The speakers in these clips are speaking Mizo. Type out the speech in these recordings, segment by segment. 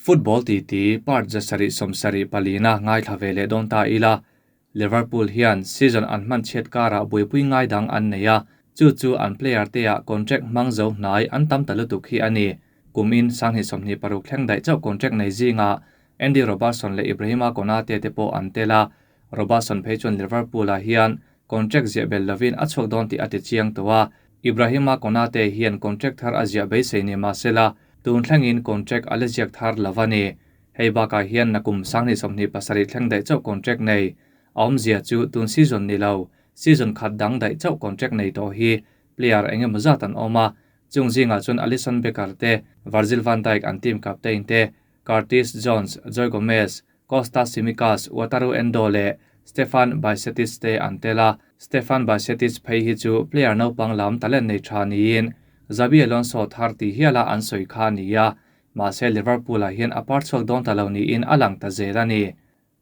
Football titi part 774 na ngaithla ve leh dawn ta ila. Liverpool hian season an hman chhiat karah buaipui ngai dang an nei a, chu chu an player te ah contract hmang zo hnai an tam ta lutuk hi a ni. Kumin 2026 thleng daih chauh contract nei zingah Andy Robertson leh Ibrahima Konate te pawh an tel a, Robertson phei chuan Liverpool ah hian contract ziah bel lovin a chhuak dawn tih a ti chiang tawh a, Ibrahima Konate hian contract thar a ziah beisei ni mahsela tun thlengin contract a la ziak thar lo a ni. Hei bakah hian nakum 2027 thleng daih chauh contract nei a awmzia chu tun season ni lo, season khat dang daih chauh contract nei tawh hi player eng emaw zat an awm a, chung zingah chuan Alisson Becker te, Virgil van Dijk an team captain te, Curtis Jones, Joe Gomez, Kostas Tsimikas, Wataru Endo leh Stefan Bajcetic te an tel a, Stefan Bajcetic phei hi chu player naupang lam talent nei tha niin Xabi Alonso thar tih hiala an sawi kha a ni a, mahse Liverpool-ah hian a par chhuak dawn ta lo niin a lang ta zel a ni.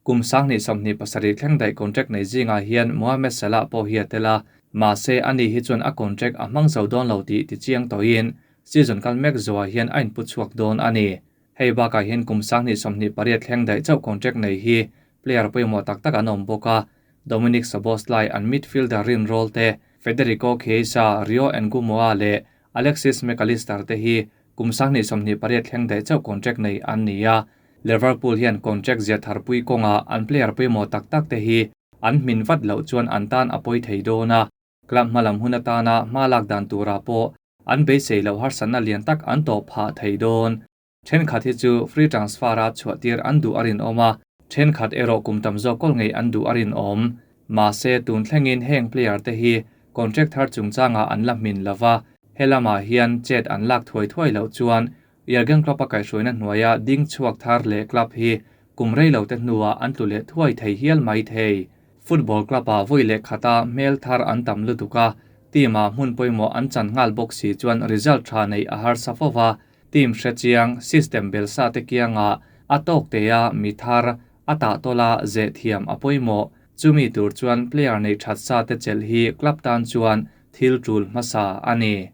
Kum 2027 thleng daih contract nei zingah hian Mohamed Salah pawh hi a tel a, mahse ani hi chuan a contract a hmang zo dawn lo tih tichiang tawhin season kal mek zawhah hian a inpu chhuak dawn a ni. Hei bakah hian kum 2028 thleng daih chauh contract nei hi player pawimawh tak tak an awm bawk a, Dominic Szoboszlai an midfielder rin rawl te, Federico Chiesa, Rio Ngumoha leh Alexis Mac Allister te hi kum 2028 thleng daih chauh contract nei an ni a. Liverpool hian contract zia tharpui kawngah an player pawimawh tak tak te hi an hmin vat loh chuan an tan a pawi thei dawn a, club hmalam hun atana hma lak dan turah pawh an beisei loh harsatna lian tak an tawh phah thei dawn. Thenkhat hi chu free transfer a chhuah tir an duh a rinawm a, thenkhat erawh kum tam zawk kawl ngei an duh a rinawm. Mahse, tun thlengin heng player te hi contract thar chungchangah an la hmin lova, helamah hian chet an lak thuai thuai loh chuan Jurgen Klopp-a kaihhruaina hnuaia ding chhuak thar leh club hi kum rei lo te hnuah an tlu leh thuai thei hial mai thei. Football club-ah vawi leh khata hmel thar an tam lutuk a, team-ah hmun pawimawh an chan nghal bawk si chuan result tha neih a harsa fo va, team hrechiang system belsa te kiangah a tawk teia mi thar a tah tawla zeh thiam a pawimawh. Chumi tur chuan player neih that sa te chelh hi club tan chuan thil tul hmasa a ni.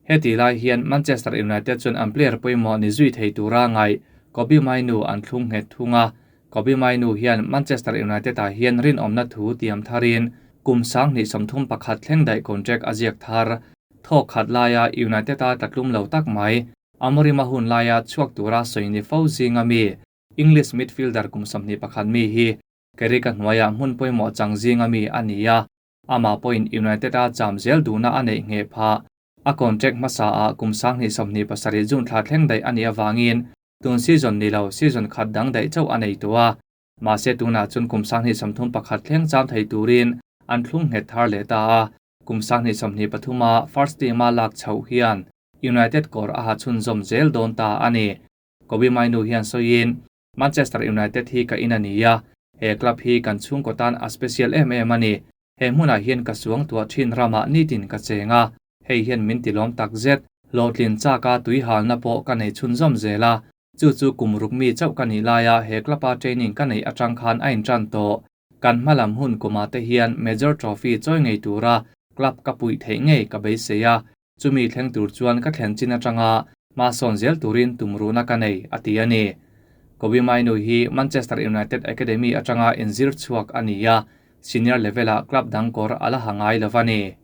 Heti lai hian Manchester United chuan an player pawimawh ni zui thei tura ngaih Kobbie Mainoo an thlung nghet thung a. Kobbie Mainoo hian Manchester United-ah hian rinawmna thu tiam tharin kum 2031 thleng daih contract a ziak thar. Thawk khat laia United-a tlatlum lo tak mai, Amorim-a hun laia chhuak tura sawi ni fo zinga mi English midfielder kum 21 mi hi Carrick-a hnuaiah hmun pawimawh chang zinga mi a ni a. Amah pawhin United-a cham zel duhna a neih ngheh phah. A contract hmasa ah kum 2027 June thla thleng daih a nih avangin tun season ni lo season khat dang daih chauh a nei tawh a. Mahse tunah chuan kum 2031 thleng cham thei turin an thlung nghet thar leh ta a. Kum 2023 a first team-a lak chhoh hian United kawr a ha chhunzawm zel dawn ta a ni. Kobbie Mainoo hian sawiin Manchester United hi ka in a ni a, he club hi kan chhungkaw tan a special em em a ni. He hmunah hian ka suang tuah thin ramah nitin ka cheng a, hei hian min tilawm tak zet. Hlawhtlin chaka tui halna pawh ka nei chhunzawm zel a, chu chu kum ruk mi chauh ka nih laia he club-a training ka neih atang khan a intan tawh. Kan hmalam hun kumah te hian major trophy chawi ngei tura club ka puih theih ngei ka beisei a, chumi thleng tur chuan ka thlen chin atanga hma sawn zel turin tumruhna ka nei, a ti a ni. Kobbie Mainoo hi Manchester United Academy atanga inzir chhuak a ni a, senior level-ah club dang kawr a la ha ngai lo a ni.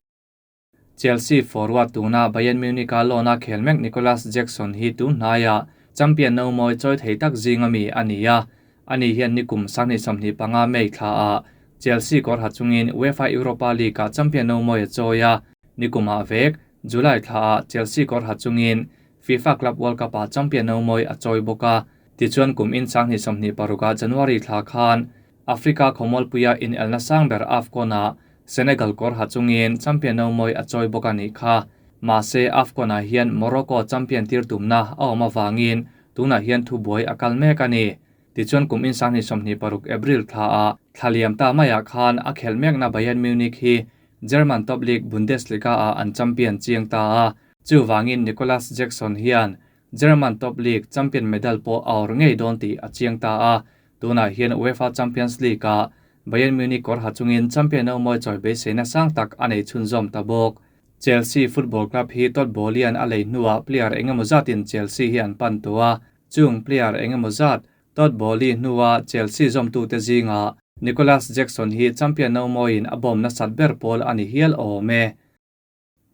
Chelsea forward tuna Bayern Munich-a loan-a khel mek Nicolas Jackson hi tun hnaiah champion no mawi chawi thei tak zinga mi a ni a, ani hian nikum 2025 May thlaah Chelsea kawr ha chungin UEFA Europa League-ah champion no mawi a chawi a, nikumah vek July thlaah Chelsea kawr ha chungin FIFA Club World Cup-ah champion no mawi a chawi bawk a. Tichuan kum in 2026 January thla khan Africa khawmualpuia inelna sang ber AFCON-ah Senegal kawr ha chungin champion no mawi a chawi bawk a nih kha. Mahse AFCON-ah hian Morocco champion tir tumna a awm avangin tunah hian thubuai a kal mek a ni. Tichuan kum in 2026 April thlaah thlaliam ta maiah khan a khelh mekna Bayern Munich hi German top league Bundesliga-ah an champion chiang ta a. Chuvangin Nicolas Jackson hian German top league champion medal pawh a awr ngei dawn tih a chiang ta a. Tunah hian UEFA Champions League-ah Bayern Munich kawr ha chungin champion no mawi chawi beiseina sang tak a nei chhunzawm ta bawk. Chelsea Football Club hi Todd Boehly-a'n a lei hnuah player engemaw zatin Chelsea hi an pan tawh a. Chung player engemaw zat Todd Boehly hnua Chelsea zawmtute zingah Nicolas Jackson hi champion nomawiin a bawm nasat ber pawl a ni hial awm e.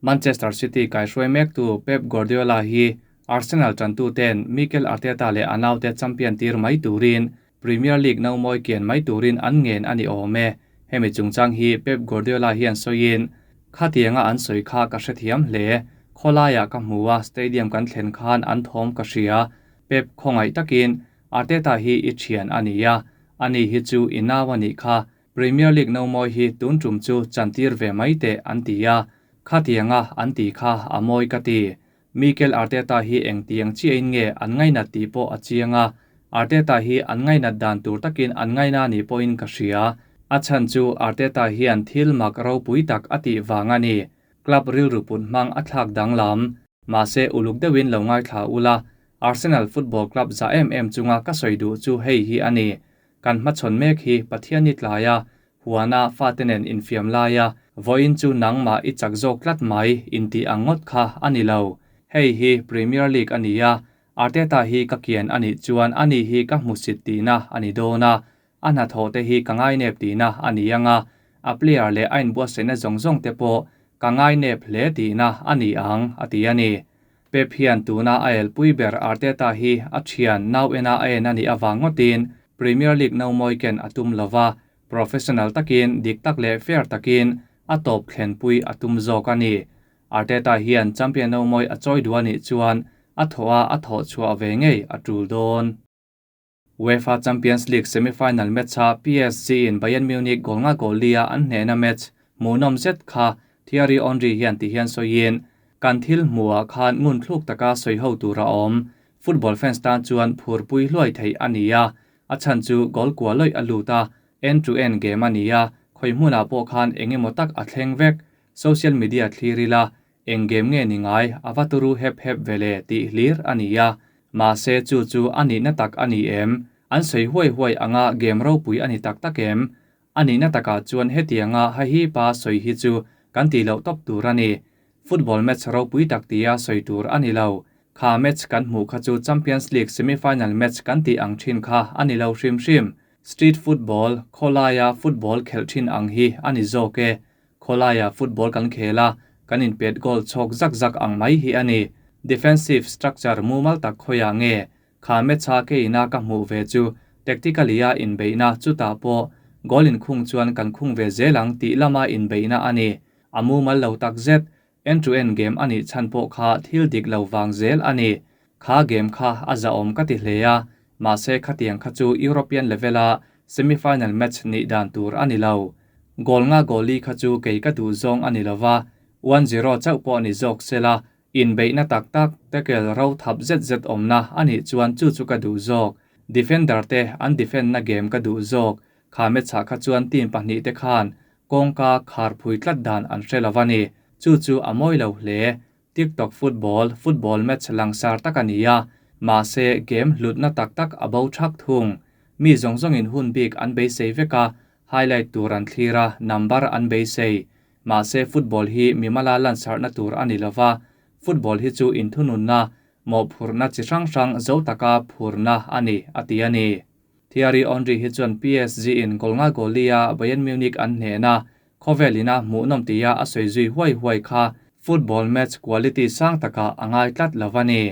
Manchester City kaihruai mektu Pep Guardiola hi Arsenal tantuten Mikel Arteta leh a naute champion tir mai turin Premier League nomawi kian mai turin an ngen a ni awm e. Hemi chungchang hi Pep Guardiola hian sawiin, Khatianga an sawi kha ka hrethiam hle. Khawlaiah ka hmu a, stadium kan thlen khan an thawm ka hria. Pep khawngaih takin Arteta hi i thian a ni a, ani hi chu i nau a nih kha. Premier League nomawi hi tun tum chu chantir ve mai teh an ti a, khatianga an ti kha a mawi ka ti. Mikel Arteta hi engtiang chiahin nge an ngainat tih pawh a chiang a, Arteta hi an ngainat dan tur takin an ngaina ni pawhin ka hria. A chhan chu Arteta hian thil mak ropui tak a tih vang a ni. Club rilru put hmang a thlak danglam. Mahse uluk deuhin lo ngaithla ula, Arsenal Football Club za em em chunga ka sawi duh chu hei hi a ni. Kan hmachhawn mek hi Pathian i tlai a, huana fate nen infiam lai a, vawiin chu nangmah i chak zawk tlat mai intih ang ngawt kha a ni lo. Hei hi Premier League a ni a, Arteta hi ka kian a nih chuan ani hi ka hmusit tihna a ni dawn a, a hnathawh te hi ka ngainep tihna a ni ang a, a player leh a inbuatsaihna zawng zawng te pawh ka ngainep hle tihna a ni ang, a ti a ni. Pep hian tuna a elpui ber Arteta hi a thian nau ena a en a nih avang ngawtin Premier League nomawi ken a tum lova, professional takin, dik tak leh fair takin a tawp thlenpui a tum zawk a ni. Arteta hian champion nomawi a chawi duh a nih chuan a thawh a a thawh chhuah ve ngei a tul dawn. UEFA Champions League semi-final match-a PSG-in Bayern Munich goal nga goal lia an hnehna match hmuhnawm zet kha Thierry Henry hian ti hian sawiin, Kan thil hmuhah khan ngun thluk taka sawi ho tur a awm. Football fans tan chuan phurpui hluai theih a ni a, a chhan chu goal kua lawih a lut a, end to end game a ni a, khawi hmunah pawh khan eng emaw tak a thleng vek. Social media thlir ila, Eng game nge ni ngai, a va turu hep hep ve le tih hlir a ni a. Mahse chu chu a nihna tak a ni em? An sawi huai huai anga game ropui a ni tak tak em? A nihna takah chuan hetianga hahipa sawi hi chu kan tih loh tawp tur a ni. Football match ropui tak tia sawi tur a ni lo. Kha match kan hmuh kha chu Champions League semi-final match kan tih ang thin kha a ni lo hrim hrim. Street football, khawlaia football khelh thin ang hi a ni zawk e. Khawlaiah football kan khel a, kan inpet goal chhawk zak zak ang mai hi a ni. Defensive structure mumal tak khawiah nge kha match-a ke ina ka hmuh ve chu tactically-a inbeihna chutah pawh goal inkhung chuan kan khung ve zel ang tih lama inbeihna a ni. A mumal lo tak zet. End-to-end game a nih chhan pawh kha thil dik lo vang zel a ni. Kha game kha a zahawm ka ti hle a, mahse khatiang kha chu European level-a semi-final match nih dan tur a ni lo. Goal nga goalie kha chu kei ka duh zawng a ni lo va, 1-0 chauh pawh ni zawk se la, inbeihna tak tak, tackle ro thap zet zet awmna a nih chuan chu chu ka duh zawk. Defender te an defend na game ka duh zawk. Kha match-ah kha chuan team pahnihte khan kawngka khar phui tlat dan an hre lo a ni. Chu chu a mawi lo hle. TikTok football, football match langsar tak a ni a, mahse game hlutna tak tak a bo thak thung. Mi zawng zawngin hun bik an beisei vek a, highlight tur an thlir a, number an beisei. Mahse football hi mimala lansarhna tur a ni lova, football hi chu inthununna, mawhphurhna chi hrang hrang zo taka phurna a ni, a ti a ni. Thierry Henry hi chuan PSG in goal nga goalie-a Bayern Munich an hnehna Khawvel ina hmuhnawm tia a sawi zui huai huai kha football match quality sang takah a ngai tlat lo a ni.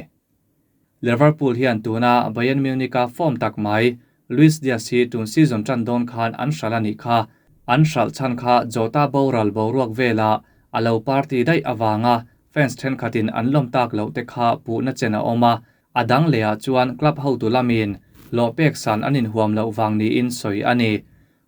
Liverpool hian tuna Bayern Munich-a form tak mai Luis Diaz hi tun season tan dawn khan an hralh a nih kha. An hralh chhan kha Jota boral boruak vela a lo party daih avanga fans thenkhatin an lawm tak loh te kha puhna chen a awm a, a dang lehah chuan club hotu lamin hlawh pek san an inhuam loh vang niin sawi a ni.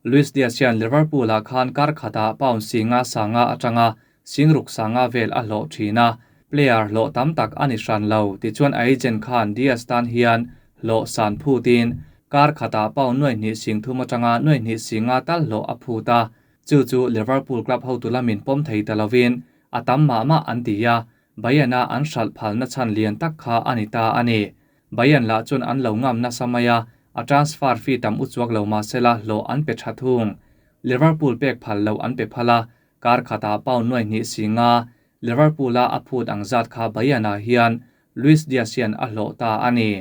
Luis Diaz hian Liverpool-ah khan kar khatah pound singa sanga atanga singruk sanga vel a hlawh thin a, player hlawh tam tak a ni hran lo, tichuan a agent khan Diaz tan hian hlawh san phutin kar khatah pound nuaih hnih sing thum atanga nuaih hnih singa tal hlawh a phut a, chu chu Liverpool club hotu lamin pawm thei ta lovin a tam mah mah an ti a, Bayern-a an hralh phalna chhan lian tak kha a ni ta a ni. Bayern lah chuan an lo ngam nasa mai a, a transfer fee tam uchuak lo mahsela hlawh an pe tha thung. Liverpool pek phal loh an pe phal a, kar khatah pound nuai hnih si nga Liverpool-a a phut ang zat kha Bayern-ah hian Luis Diaz hian a hlawh ta a ni.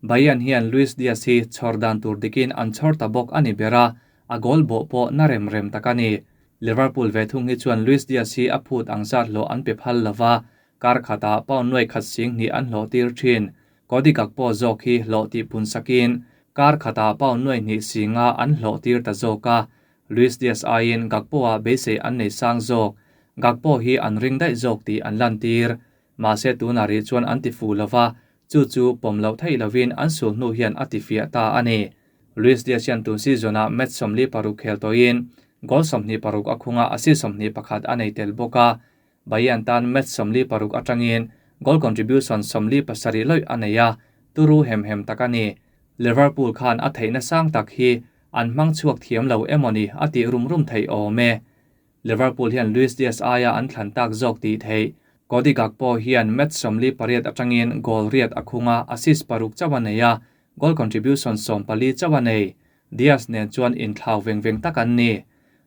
Bayern hian Luis Diaz hi chhawr dan tur dikin an chhawr ta bawk a ni ber a, a goal bawh pawh na rem rem tak a ni. Liverpool ve thung hi chuan Luis Diaz hi a phut ang zat hlawh an pe phal lo va, kar khatah pound nuai khat 2000 an hlawh tir thin. Cody Gakpo zawk hi hlawh tih pun sakin kar khatah pound nuai hnih singa an hlawh tir ta zawk a, Luis Diaz aiin Gakpo-ah beisei an nei sang zawk. Gakpo hi an ring daih zawk tih an lantir. Mahse tunah rih chuan an ti fuh lo va, chu chu pawm loh theih lovin an sul hnu hian a ti fiah ta a ni. Luis Diaz hian tun season-ah match 46 khel tawhin goal 26 a khung a, assist 21 a nei tel bawk a. Bayern tan match 46 atangin goal contribution 47 lawih a nei a, turu hem hem tak a ni. Liverpool khan a theihna sang tak hi an hmang chhuak thiam lo emawni a tih rum rum theih awm e. Liverpool hian Luis Diaz aia an thlan tak zawk tih theih. Cody Gakpo hian match 48 atangin goal riat a khung a, assist paruk chauh a nei a, goal contribution 14 chauh a nei. Diaz nen chuan inthlau veng veng tak an ni.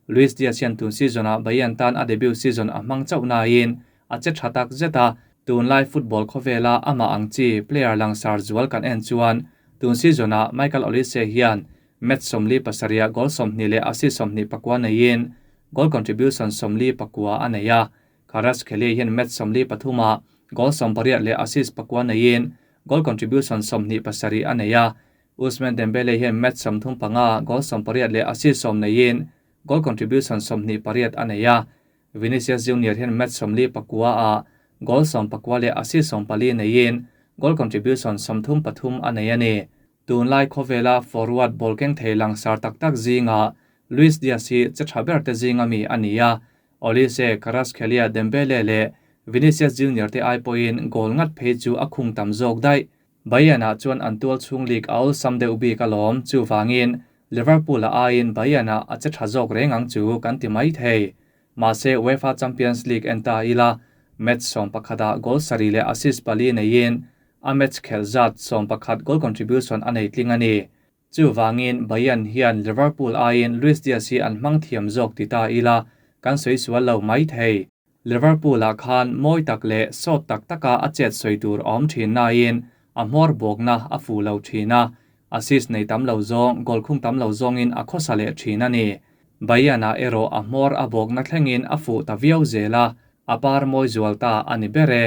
Luis Diaz hian tun season-ah Bayern tan a debut season a hmang chauh nain a che tha tak zet a, tunlai football khawvela amah ang chi player langsar zual kan en chuan tun season-ah Michael Olise hian match 47 goal 20 leh assist 24 neiin goal contribution 49 a nei a. Kvaratskhelia hian match 43 goal 18 leh assist pakua neiin goal contribution 27 a nei a. Ousmane Dembele hian match 35 goal 18 leh assist 10 neiin goal contribution 28 a nei a. Vinicius Junior hian match 49 goal 14 leh assist 14 neiin goal contribution 33 a nei a ni. Tunlai khawvela forward ball keng thei langsar tak tak zinga Luis Diaz hi che tha ber te zinga mi a ni a. Olise, Kvaratskhelia, Dembele leh Vinicius Junior te ai pawhin goal ngat phei chu a khung tam zawk daih. Bayern-ah chuan an tual chhung league a awlsam deuh bik alawm chu wangin Liverpool a aiin Bayern-ah a che tha zawk reng ang chu kan ti mai thei. Mahse UEFA Champions League en ta ila match 11 goal 7 leh assist 4 neiin a match khel zat 11 goal contribution a nei tling a ni. Chu wangin Bayern hian Liverpool aiin Luis Diaz hi an hmang thiam zawk ti ta ila kan soi sual lo mai thei. Liverpool ah khan mawi tak leh sawt tak taka a chet soi tur awm thin nain a hmawr bawkna a fu lo thin a, assist nei tam lo zawng goal khung tam lo zawngin a khawsa leh thin a ni. Bayern-ah erawh a hmawr a bawkna thlengin a fuh ta viau zel a, a par mawi zual ta a ni ber e.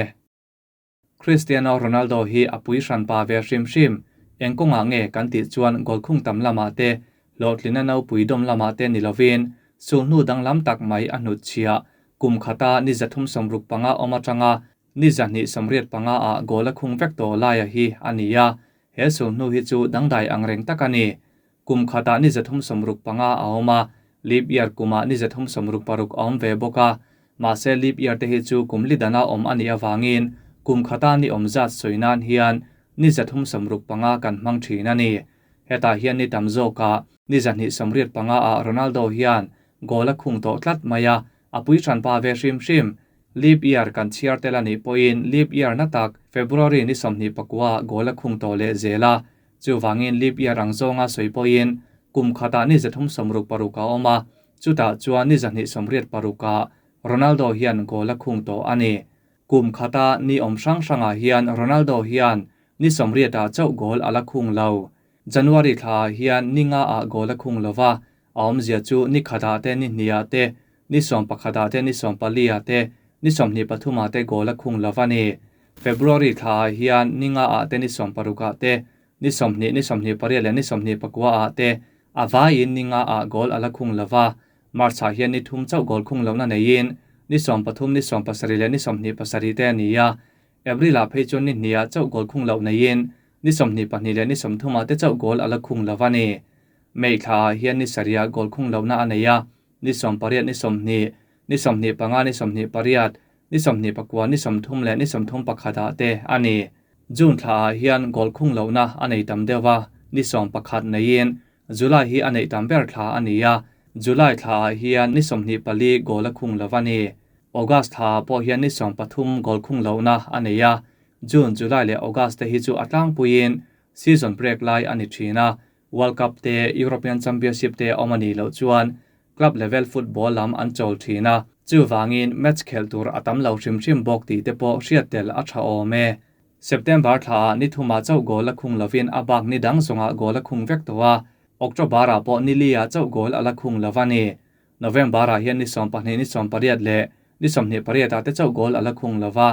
Cristiano Ronaldo hi a pui hran pa ve hrim hrim, engkawngah nge kan tih chuan goal khung tam lamah te, hlawhtlina no pui dawm lamah te ni lovin sulhnu danglam tak mai a hnut chhia, kum khata ni 365 awm atanga ni 285 ah goal a khung vek tawh laia hi a ni a, he sulhnu hi chu dangdai ang reng tak a ni. Kum khata ni 365 a awm a, leap year kumah ni 366 a awm ve bawk a, mahse leap year te hi chu kum li dana awm a nih awangin kum khata ni awm zat sawi nan hian ni 365 kan hmang thin a ni. Hetah hian ni tam zawkah ni 285 ah Ronaldo hian goal a khung tawh tlat mai a, a pui hran pa ve hrim hrim. Leap year kan chhiar tel a nih pawhin leap year na tak February ni 29 goal a khung tawh leh zel a, chu wangin leap year ang zawnga sawi pawhin kum khatah ni 366 a awm a, chutah chuan ni 286 ah Ronaldo hian goal a khung tawh a ni. Kum khata ni awm hrang hrangah hian Ronaldo hian ni 80 ah chauh goal a la khung lo. January thla ah hian ni nga ah goal a khung lova, a awmzia chu ni khatah te ni hniah te ni 11 ah te ni 14 ah te ni 23 ah te goal a khung lova ni. February thla ah hian ni nga ah te ni 60 ah te ni 20 ni 28 leh ni 29 ah te a vaiin ni nga ah goal a la khung lova, March ah hian ni thum chauh goal khung lohna neiin ni 13 ni 17 leh ni 27 te a ni a. April ah phei chuan ni hniah chauh goal khung loh neiin ni 22 leh ni 30 ah te chauh goal a la khung lova ni. May thla ah hian ni 7 ah goal khung lohna a nei a, ni 18 ni 20 ni 25 ni 28 ni 29 ni 30 leh ni 31 ah te a ni. June thla ah hian goal khung lohna a nei tam deuh a, ni 11 neiin July hi a nei tam ber thla a ni a, July thla ah hian ni 24 goal a khung lova ni. August thla ah pawh hian ni 13 goal khung lohna a nei a, June, July leh August te hi chu a tlangpuiin season break lai a ni thin a, World Cup te, European Championship te awm a ni loh chuan club level football lam an chawl thin a, chu wangin match khel tur a tam lo hrim hrim bawk tih te pawh hriat tel a tha awm e. September thlaah ni thumah chauh goal a khung lovin a bak ni dang zawngah goal a khung vek tawh a, October-ah pawh ni li-ah chauh goal a la khung lo a ni. November-ah hian ni 12, ni 18 leh ni 28-ah te chauh goal a la khung lo va,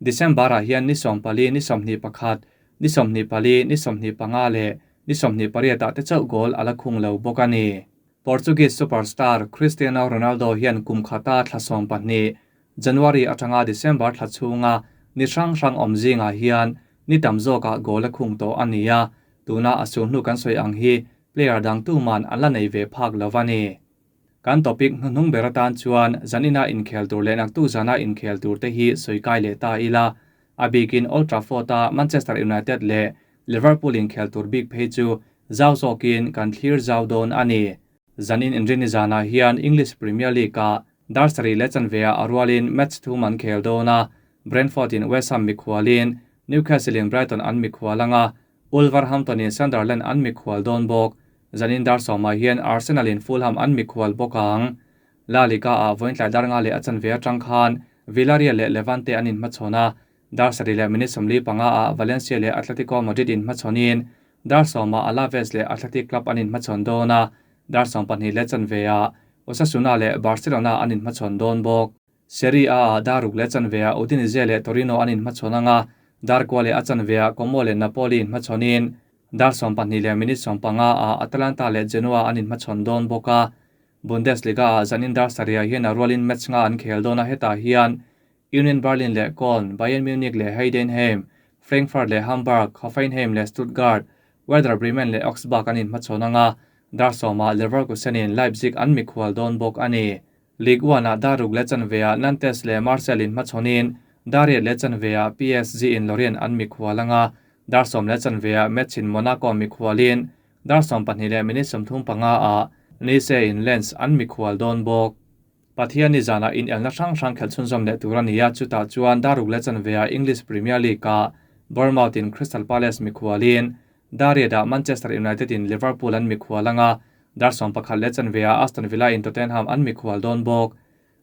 December-ah hian ni 14, ni 21, ni 24, ni 25 leh ni 28-ah te chauh goal a la khung lo bawk a ni. Portuguese superstar Cristiano Ronaldo hian kum khata thla 12, January atanga December thla chhunga ni hrang hrang awm zingah hian ni tam zawkah goal a khung tawh a ni a, tuna a sulhnu kan sawi ang hi player dang tuman an la nei ve phak lo a ni. Kan topic hnuhnung ber atan chuan zanina inkhel tur leh naktu zana inkhel tur te hi sawi kai leh ta ila, a bikin Old Trafford-a Manchester United leh Liverpool inkhel tur bik phei chu zau zawkin kan thlir zau dawn a ni. Zanin inrini zanah hian English Premier League-ah dar sarih leh chanveah a rualin match thum an khel dawn a, Brentford-in West Ham mikhualin, Newcastle-in Brighton an mikhual ang a, Wolverhampton-in Sunderland an mikhual dawn bawk. Zanin dar sawmah hian Arsenal-in Fulham an mikhual bawk ang. La Liga-ah vawiin tlai dar nga leh a chanve atang khan Villarreal leh Levante an inhmachhawn a, dar sarih leh minute 45-ah Valencia leh Atletico Madrid inhmachhawnin dar sawmah Alaves leh Athletic Club an inhmachhawn dawn a, dar 12 leh chanveah Osasuna leh Barcelona an inhmachhawn dawn bawk. Serie A-ah dar ruk leh chanveah Udinese leh Torino an inhmachhawn ang a, dar kua leh a chanveah Como leh Napoli inhmachhawnin dar 12 leh minute 15-ah Atalanta leh Genoa an inhmachhawn dawn bawk a. Bundesliga-ah zanin dar sarihah hian a rualin match nga an khel dawn a, hetah hian Union Berlin leh Köln, Bayern Munich leh Heidenheim, Frankfurt leh Hamburg, Hoffenheim leh Stuttgart, Werder Bremen leh Augsburg an inhmachhawn ang a, dar sawmah Leverkusen-in Leipzig an mikhual dawn bawk a ni. Ligue 1-ah dar ruk leh chanveah Nantes leh Marseille inhmachhawnin dar riat leh chanveah PSG-in Lorient an mikhual ang a, dar sawm leh chanveah Metz-in Monaco mikhualin dar 12 leh minute 35-ah Nice-in Lens an mikhual dawn bawk. Pathian ni zanah inelna hrang hrang khelh chhunzawm leh tur a ni a, chutah chuan dar ruk leh chanveah English Premier League-ah Bournemouth-in Crystal Palace mikhualin dar riatah Manchester United-in Liverpool an mikhual ang a, dar 11 leh chanveah Aston Villa-in Tottenham an mikhual dawn bawk.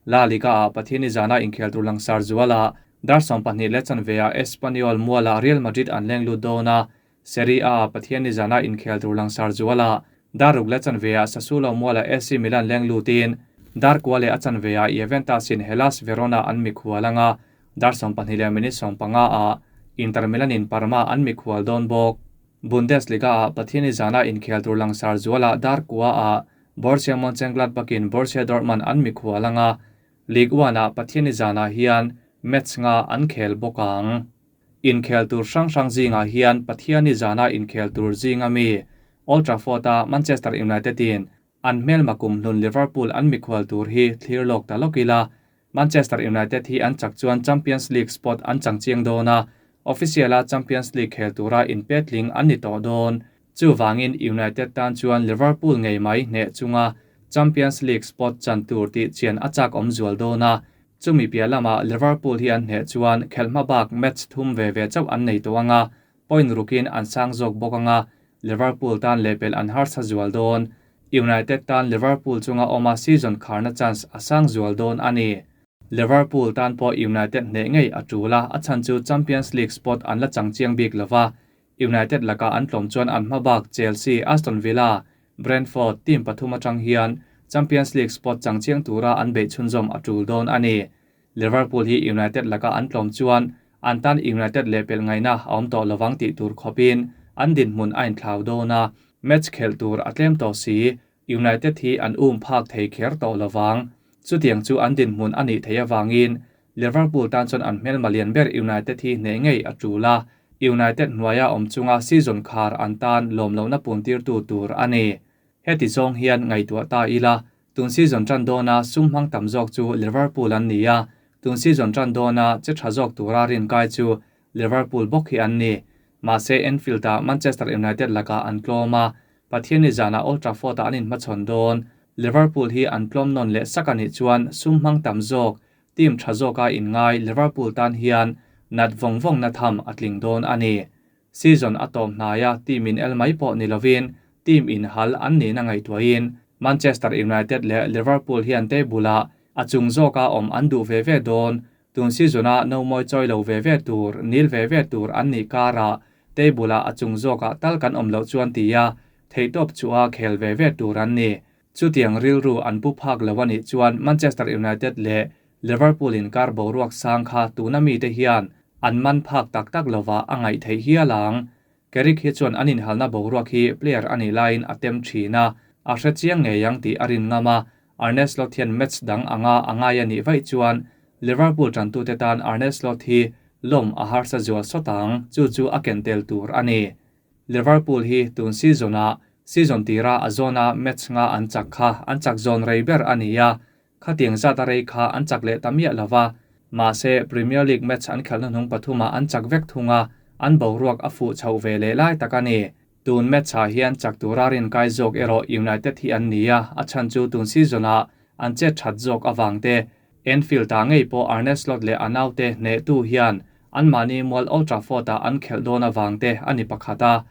La Liga-ah Pathian ni zanah inkhel tur langsar zualah dar 12 leh chanveah Espanyol mualah Real Madrid an leng lut dawn a, Serie A-ah Pathian ni zanah inkhel tur langsar zualah dar ruk leh chanveah Sassuolo mualah AC Milan leng lutin dar kua leh a chanveah Juventus-in Hellas Verona an mikhual ang a, dar 12 leh minute 15-ah Inter Milan-in Parma an mikhual dawn bawk. Bundesliga-ah Pathian ni zanah inkhel tur langsar zualah dar kua-ah Borussia Mönchengladbach-in Borussia Dortmund an mikhual ang a, Ligue 1-ah Pathian ni zanah hian match nga an khel bawk ang. Inkhel tur hrang hrang zingah hian Pathian ni zana inkhel tur zinga mi Old Trafford-a Manchester United-in an hmelma kum hlun Liverpool an mikhual tur hi thlir lawk ta lawk ila, Manchester United hi an chak chuan Champions League spot an chang chiang dawn a, official-a Champions League khel tura inpetling an ni tawh dawn. Chuvangin United tan chuan Liverpool ngei mai hneh chunga Champions League spot chan tur tih chian a chak awm zual dawn a, chumi piah lamah Liverpool hi an hneh chuan khelhma bak match thum ve ve chauh an nei tawh ang a, point rukin an sang zawk bawk ang a, Liverpool tan lehpelh an harsa zual dawn. United tan Liverpool chunga awma season kharna chance a sang zual dawn a ni. Liverpool tan pawh United hneh ngei a tul a, a chhan chu Champions League spot an la chang chiang bik lova, United laka an tlawm chuan an hma bak Chelsea, Aston Villa, Brentford team pathum atang hian Champions League spot chang chiang tura an beih chhunzawm a tul dawn a ni. Liverpool hi United laka an tlawm chuan an tan United lehpelh ngaihna a awm tawh lovang tih tur khawpin an dinhmun a inthlau dawn a, match khelh tur a tlem tawh si, United hi an um phak thei kher tawh lovang. Chutiang chu an dinhmun a nih theih avangin Liverpool tan chuan an hmelma lian ber United hi hneh ngei a tul a, United hnuaia awm chunga season khar an tan lawm lohna puntirtu tur a ni. Heti zawng hian ngaihtuah ta ila, tun season tan dawna sum hmang tam zawk chu Liverpool an ni a, tun season tan dawna che tha zawk tura rin kai chu Liverpool bawk hi an ni. Mahse Anfield-ah Manchester United lakah an tlawm a, Pathian ni zanah Old Trafford-ah an inhmachhawn dawn. Liverpool hi an tlawm nawn leh sak a nih chuan sum hmang tam zawk, team tha zawka inngai Liverpool tan hian nat vawng vawng na tham a tling dawn a ni. Season a tawp hnaia team in el mai pawh ni lovin team in hal an nihna ngaihtuahin Manchester United leh Liverpool hian table-ah a chung zawka awm an duh ve ve dawn. Tun season-a nomawi chawi lo ve ve tur, nil ve ve tur an nih karah table-ah a chung zawkah tal kan awm loh chuan tia theihtawp chua khel ve ve tur an ni. Chutiang rilru an pu phak lo a nih chuan Manchester United leh Liverpool inkar boruak sang kha tuna mite hian an man phak tak tak lovah a ngaih theih hial ang. Carrick hi chuan an inhalna boruak hi player a nih laiin a tem thin a, a hre chiang ngei ang tih a rin ngam a, Arne Slot hian match dang anga a ngai a nih vaih chuan Liverpool tantute tan Arne Slot hi lawm a harsa zual sawt ang, chu chu a ken tel tur a ni. Liverpool hi tun season-ah season tira a zawna match nga an chak kha an chak zawn rei ber a ni a, Khatiang zat a rei kha an chak leh ta miah lo va, mahse Premier League match an khelhna hnung pathumah an chak vek thung a, an boruak a fuh chhoh ve leh lai tak a ni. Tun match-ah hian chak tura rinkai zawk erawh United hi an ni a, a chhan chu tun season-ah an chet that zawk avang te. Anfield-ah ngei pawh Arne Slot leh a naute hnehtu hian anmahni mual Old Trafford-ah an khelh dawn avang te a ni pakhat a.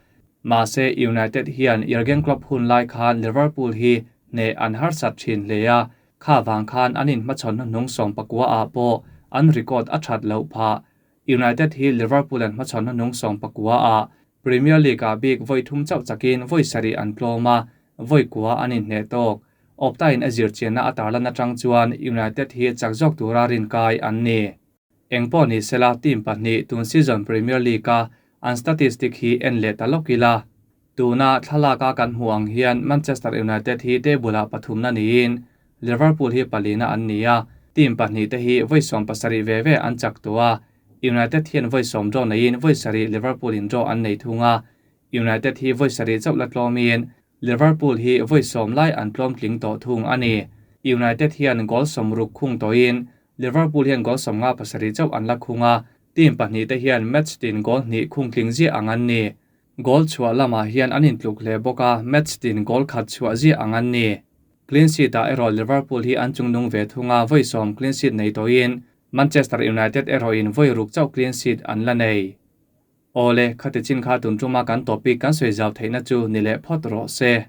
Mahse United hian Jurgen Klopp hun lai khan Liverpool hi hneh an harsat thin hle a, kha vang khan an inhmachhawn hnuhnung 19 ah pawh an record a that loh phah. United hi Liverpool an hmachhawn hnuhnung 19 ah Premier League ah bik vawi thum chauh chakin vawi sarih an tlawm a, vawi kua an inhneh tawk. Opta in a zirchianna a tarlan atang chuan United hi chak zawk tura rinkai an ni. Engpawh ni sela team pahnih tun season Premier League-a an statistic hi en leh ta lawk ila. Tuna thlalaka kan hmuh ang hian Manchester United hi table-ah pathumna niin Liverpool hi palina an ni a, team pahnih te hi vawi 70 ve ve an chak tawh a, United hian vawi 10 draw neiin vawi sarih Liverpool in draw an nei thung a, United hi vawi sarih chauh la tlawmin Liverpool hi vawi 10 lai an tlawm tling tawh thung a ni. United hian goal 60 khung tawhin Liverpool hian goal 57 chauh an la khung a, team pahnih te hian match tin goal hnih khung tling ziah ang an ni. Goal chhuah lamah hian an intluk hle bawk a, match tin goal khat chhuah ziah ang an ni. Clean sheet-ah erawh Liverpool hi an chungnung ve thung a, vawi 10 clean sheet nei tawhin Manchester United erawhin vawi ruk chauh clean sheet an la nei. Awle, khati chin kha tun tuma kan topic kan sawi zau theihna chu ni leh phawt rawh se.